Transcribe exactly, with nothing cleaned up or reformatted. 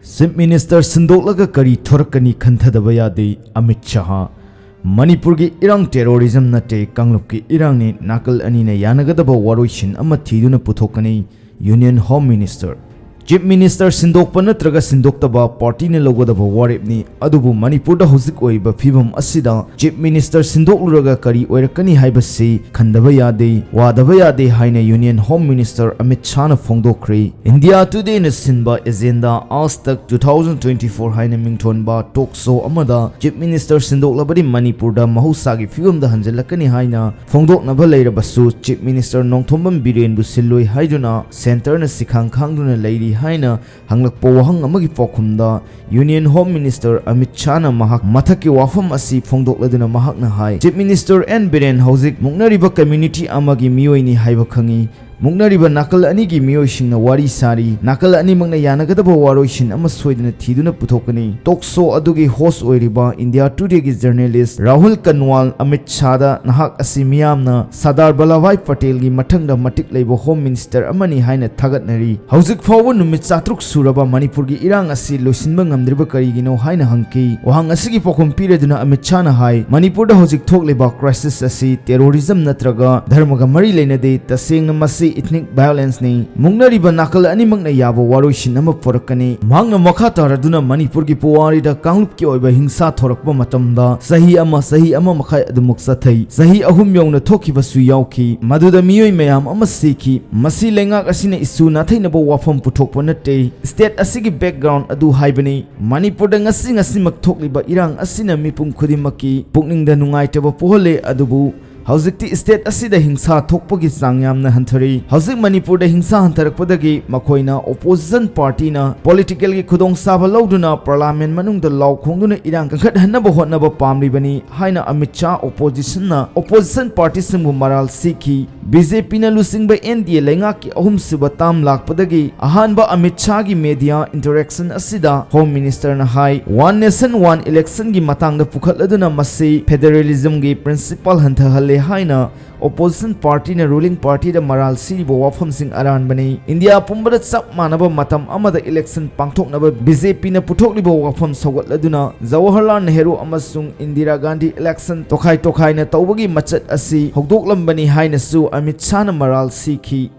Chief Minister ꯁꯤꯟꯗꯣꯛꯂꯒ ꯀꯔꯤ ꯊꯣꯔꯛꯀꯅꯤ ꯈꯟꯊꯗꯕ ꯌꯥꯗꯦ, ꯑꯃꯤꯠ ꯁꯥꯍ꯫ ꯃꯅꯤꯄꯨꯔꯒꯤ ꯏꯔꯥꯡ terrorism ꯅꯠꯇꯦ, ꯀꯥꯡꯂꯨꯞꯀꯤ ꯏꯔꯥꯡꯅꯤ, ꯅꯥꯀꯜ ꯑꯅꯤꯅ ꯌꯥꯅꯒꯗꯕ ꯋꯥꯔꯣꯏꯁꯤꯟ ꯑꯃ ꯊꯤꯗꯨꯅ ꯄꯨꯊꯣꯛꯀꯅꯤ, Union Home Minister꯫ Chief Minister ꯁꯤꯟꯗꯣꯛꯄ ꯅꯠꯇ꯭ꯔꯒ ꯁꯤꯟꯗꯣꯛꯇꯕ party ꯅ ꯂꯧꯒꯗꯕ ꯋꯥꯔꯦꯞꯅꯤ, ꯑꯗꯨꯕꯨ ꯃꯅꯤꯄꯨꯔꯗ ꯍꯧꯖꯤꯛ ꯑꯣꯏꯔꯤꯕ ꯐꯤꯕꯝ ꯑꯁꯤꯗ Chief Minister ꯁꯤꯟꯗꯣꯛꯂꯨꯔꯒ ꯀꯔꯤ ꯑꯣꯏꯔꯛꯀꯅꯤ ꯍꯥꯏꯕꯁꯤ ꯈꯟꯗꯕ ꯌꯥꯗꯦ, ꯋꯥꯗꯕ ꯌꯥꯗꯦ ꯍꯥꯏꯅ Union Home Minister Amit ꯁꯥꯍꯅ ꯐꯣꯡꯗꯣꯛꯈ꯭ꯔꯦ꯫ India Today ꯅ ꯁꯤꯟꯕ Agenda, Aaj Tak two thousand twenty-four ꯍꯥꯏꯅ ꯃꯤꯡꯊꯣꯟꯕ talk show ꯑꯃꯗ Chief Minister ꯁꯤꯟꯗꯣꯛꯂꯕꯗꯤ ꯃꯅꯤꯄꯨꯔꯗ ꯃꯍꯧꯁꯥꯒꯤ ꯐꯤꯕꯝꯗ ꯍꯟꯖꯤꯜꯂꯛꯀꯅꯤ ꯍꯥꯏꯅ ꯐꯣꯡꯗꯣꯛꯅꯕ ꯂꯩꯔꯕꯁꯨ, Chief Minister ꯅꯣꯡꯊꯣꯝꯕꯝ ꯕꯤꯔꯦꯟꯕꯨ ꯁꯤꯜꯂꯣꯏ ꯍꯥꯏꯗꯨꯅ centre ꯅ ꯁꯤꯈꯥꯡ ꯈꯥꯡꯗꯨꯅ ꯂꯩꯔꯤ ꯍꯥꯏꯅ ꯍꯪꯂꯛꯄ ꯋꯥꯍꯪ ꯑꯃꯒꯤ ꯄꯥꯎꯈꯨꯝꯗ Union Home Minister ꯑꯃꯤꯠ ꯁꯥꯍꯅ ꯃꯍꯥꯛ ꯃꯊꯛꯀꯤ ꯋꯥꯐꯝ ꯑꯁꯤ ꯐꯣꯡꯗꯣꯛꯂꯗꯨꯅ ꯃꯍꯥꯛꯅ ꯍꯥꯏ, Chief Minister ꯑꯦꯟ ꯕꯤꯔꯦꯟ ꯍꯧꯖꯤꯛ ꯃꯨꯛꯅꯔꯤꯕ community ꯑꯃꯒꯤ ꯃꯤꯑꯣꯏꯅꯤ ꯍꯥꯏꯕ ꯈꯪꯏ꯫ ꯃꯨꯛꯅꯔꯤꯕ ꯅꯥꯀꯜ ꯑꯅꯤꯒꯤ ꯃꯤꯑꯣꯏꯁꯤꯡꯅ ꯋꯥꯔꯤ ꯁꯥꯔꯤ꯫ ꯅꯥꯀꯜ ꯑꯅꯤꯃꯛꯅ ꯌꯥꯅꯒꯗꯕ ꯋꯥꯔꯣꯏꯁꯤꯟ ꯑꯃ ꯁꯣꯏꯗꯅ ꯊꯤꯗꯨꯅ ꯄꯨꯊꯣꯛꯀꯅꯤ꯫ Talk show ꯑꯗꯨꯒꯤ host ꯑꯣꯏꯔꯤꯕ India Today ꯒꯤ journalist ꯔꯥꯍꯨꯜ ꯀꯟꯋꯥꯜ ꯑꯃꯤꯠ ꯁꯥꯍꯗ ꯅꯍꯥꯛ ꯑꯁꯤ ꯃꯤꯌꯥꯝꯅ ꯁꯔꯗꯥꯔ ꯚꯜꯂꯚꯚꯥꯏ ꯄꯇꯦꯜꯒꯤ ꯃꯊꯪꯗ ꯃꯇꯤꯛ ꯂꯩꯕ Home Minister ꯑꯃꯅꯤ ꯍꯥꯏꯅ ꯊꯥꯒꯠꯅꯔꯤ꯫ ꯍꯧꯖꯤꯛ ꯐꯥꯎꯕ ꯅꯨꯃꯤꯠ ꯆꯥꯇ꯭ꯔꯨꯛ ꯁꯨꯔꯕ ꯃꯅꯤꯄꯨꯔꯒꯤ ꯏꯔꯥꯡ ꯑꯁꯤ ꯂꯣꯏꯁꯤꯟꯕ ꯉꯝꯗ꯭ꯔꯤꯕ ꯀꯔꯤꯒꯤꯅꯣ ꯍꯥꯏꯅ ꯍꯪꯈꯤ꯫ ꯋꯥꯍꯪ ꯑꯁꯤꯒꯤ ꯄꯥꯎꯈꯨꯝ ꯄꯤꯔꯗꯨꯅ ꯑꯃꯤꯠ ꯁꯥꯍꯅ ꯍꯥꯏ, ꯃꯅꯤꯄꯨꯔꯗ ꯍꯧꯖꯤꯛ ꯊꯣꯛꯂꯤꯕ crisis ꯑꯁꯤ terrorism ꯅꯠꯇ꯭ꯔꯒ ꯙꯔꯃꯒ ꯃꯔꯤ ꯂꯩꯅꯗꯦ, ꯇꯁꯦꯡꯅ ꯃꯁꯤ ethnic violence ꯅꯤ꯫ ꯃꯨꯛꯅꯔꯤꯕ ꯅꯥꯀꯜ ꯑꯅꯤꯃꯛꯅ ꯌꯥꯕ ꯋꯥꯔꯣꯏꯁꯤꯟ ꯑꯃ ꯄꯨꯔꯛꯀꯅꯤ꯫ ꯃꯍꯥꯛꯅ ꯃꯈꯥ ꯇꯥꯔꯗꯨꯅ ꯃꯅꯤꯄꯨꯔꯒꯤ ꯄꯨꯋꯥꯔꯤꯗ ꯀꯥꯡꯂꯨꯞꯀꯤ ꯑꯣꯏꯕ ꯍꯤꯡꯁꯥ ꯊꯣꯔꯛꯄ ꯃꯇꯝꯗ ꯆꯍꯤ ꯑꯃ, ꯆꯍꯤ ꯑꯃ ꯃꯈꯥꯏ ꯑꯗꯨꯃꯛ ꯆꯠꯊꯩ꯫ ꯆꯍꯤ ꯑꯍꯨꯝ ꯌꯧꯅ ꯊꯣꯛꯈꯤꯕꯁꯨ ꯌꯥꯎꯈꯤ꯫ ꯃꯗꯨꯗ ꯃꯤꯑꯣꯏ ꯃꯌꯥꯝ ꯑꯃ ꯁꯤꯈꯤ꯫ ꯃꯁꯤ ꯂꯩꯉꯥꯛ ꯑꯁꯤꯅ issue ꯅꯥꯊꯩꯅꯕ ꯋꯥꯐꯝ ꯄꯨꯊꯣꯛꯄ ꯅꯠꯇꯦ꯫ State ꯑꯁꯤꯒꯤ background ꯑꯗꯨ ꯍꯥꯏꯕꯅꯤ꯫ ꯃꯅꯤꯄꯨꯔꯗ ꯉꯁꯤ ꯉꯁꯤꯃꯛ ꯊꯣꯛꯂꯤꯕ ꯏꯔꯥꯡ ꯑꯁꯤꯅ ꯃꯤꯄꯨꯝ ꯈꯨꯗꯤꯡꯃꯛꯀꯤ ꯄꯨꯛꯅꯤꯡꯗ ꯅꯨꯡꯉꯥꯏꯇꯕ ꯄꯣꯛꯍꯜꯂꯦ, ꯑꯗꯨꯕꯨ ꯍꯧꯖꯤꯛꯇꯤ state ꯑꯁꯤꯗ ꯍꯤꯡꯁꯥ ꯊꯣꯛꯄꯒꯤ ꯆꯥꯡ ꯌꯥꯝꯅ ꯍꯟꯊꯔꯦ꯫ ꯍꯧꯖꯤꯛ ꯃꯅꯤꯄꯨꯔꯗ ꯍꯤꯡꯁꯥ ꯍꯟꯊꯔꯛꯄꯗꯒꯤ ꯃꯈꯣꯏꯅ opposition party ꯅ political ꯒꯤ ꯈꯨꯗꯣꯡꯆꯥꯕ ꯂꯧꯗꯨꯅ parliament ꯃꯅꯨꯡꯗ ꯂꯥꯎ ꯈꯣꯡꯗꯨꯅ ꯏꯔꯥꯡ ꯀꯟꯈꯠꯍꯟꯅꯕ ꯍꯣꯠꯅꯕ ꯄꯥꯝꯂꯤꯕꯅꯤ ꯍꯥꯏꯅ ꯑꯃꯤꯠ ꯁꯥꯍ opposition ꯅ opposition party ꯁꯤꯡꯕꯨ ꯃꯔꯥꯜ ꯁꯤꯈꯤ꯫ B J P ꯅ ꯂꯨꯆꯤꯡꯕ N D A ꯂꯩꯉꯥꯛꯀꯤ ꯑꯍꯨꯝꯁꯨꯕ term ꯂꯥꯛꯄꯗꯒꯤ ꯑꯍꯥꯟꯕ ꯑꯃꯤꯠ ꯁꯥꯍꯒꯤ media interaction ꯑꯁꯤꯗ Home Minister ꯅ ꯍꯥꯏ, One Nation One Election ꯒꯤ ꯃꯇꯥꯡꯗ ꯄꯨꯈꯠꯂꯗꯨꯅ ꯃꯁꯤ federalism ꯒꯤ principle ꯍꯟꯊꯍꯜꯂꯦ꯫ ꯍꯥꯏꯅ opposition partyꯅ ruling partyꯗ ꯃꯔꯥꯜ ꯁꯤꯔꯤꯕ ꯋꯥꯐꯝꯁꯤꯡ ꯑꯔꯥꯟꯕꯅꯤ꯫ ꯏꯟꯗꯤꯌꯥ ꯄꯨꯝꯕꯗ ꯆꯞ ꯃꯥꯟꯅꯕ ꯃꯇꯝ ꯑꯃꯗ election ꯄꯥꯡꯊꯣꯛꯅꯕ BJPꯅ ꯄꯨꯊꯣꯛꯂꯤꯕ ꯋꯥꯐꯝ ꯁꯧꯒꯠꯂꯗꯨꯅ ꯖꯋꯥꯍꯔꯂꯥꯜ ꯅꯦꯍꯔꯨ ꯑꯃꯁꯨꯡ ꯏꯟꯗꯤꯔꯥ ꯒꯥꯟꯙꯤ election ꯇꯣꯈꯥꯏ ꯇꯣꯈꯥꯏꯅ ꯇꯧꯕꯒꯤ ꯃꯆꯠ ꯑꯁꯤ ꯍꯧꯗꯣꯛꯂꯝꯕꯅꯤ ꯍꯥꯏꯅꯁꯨ ꯑꯃꯤꯠ ꯁꯥꯍꯅ ꯃꯔꯥꯜ ꯁꯤꯈꯤ꯫